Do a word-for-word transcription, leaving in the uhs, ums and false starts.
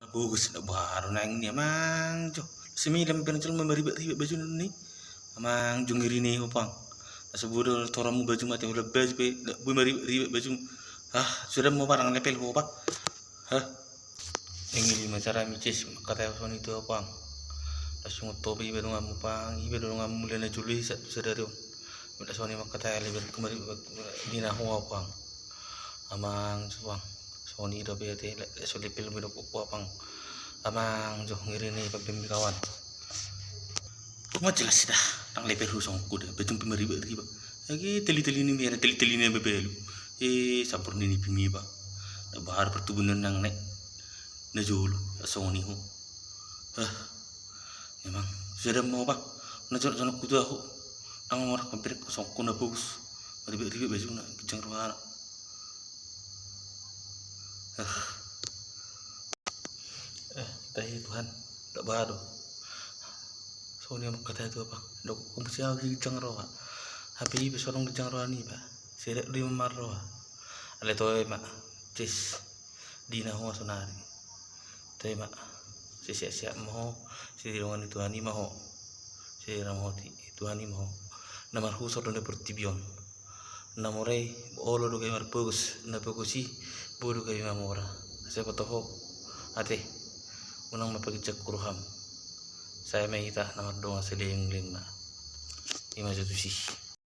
Bagus, na boha do naeng ni amang jo. Similam pe na jolo maribak-ribak baju ni. Amang jo, ngeri ni ho pang. Asa bodo toramu baju mate, holan baju pe boi maribak-ribak baju. Ah, suda mo barang lepel ho pang. Hah. Ingin di macara micis kata songon i tu ho pang. Langsung topi iba donganmu pang, iba donganmu mulai na jolo i sat tu sadari on. Mila songon i mangkatai, lebih kemari dina ho pang. Amang jo pang. Songon i dope ate, lek so lepel milo kuku apang. Amang jo, ngeri ni pabembe kawan. Ma jelas dah, nang lepel hu songon kuda, bajum pe maribak-ribak. Lagi teli-teli ni mera, teli-teli ni bebelu. Eh, sampur ni ni pimiba. Na bahar pertubunan nang nek. Na jolo, songon i ho. Hah. Memang, sudah mau apa? Na jolo-jolo kuda ho. Nang morak pabrik songon kuda bagus. Maribak-ribak bajuna, ginjang rohana. Ah. Eh, tahi Tuhan, dak boha do. Songon i mangkatai tu apang. Dok, kumu siau ginjang roha. Hape iba so adong ginjang roha niba. Sirek do i marroha. Alai toe ma. Cis. Dina ho sonari. Toe ma. Sisiap-siap ma ho. Sidongani Tuhan i ma ho. Siramoti Tuhan i ma ho. Na marhusor do na portibi on. Na mora i, olo do gabe marpogos, na pogos i, boi do gabe mamora. Asa boto ho, ate, unang ma paginjangku roham. Sai ma hita na mardongan salelenglelengna. I ma jo tusi.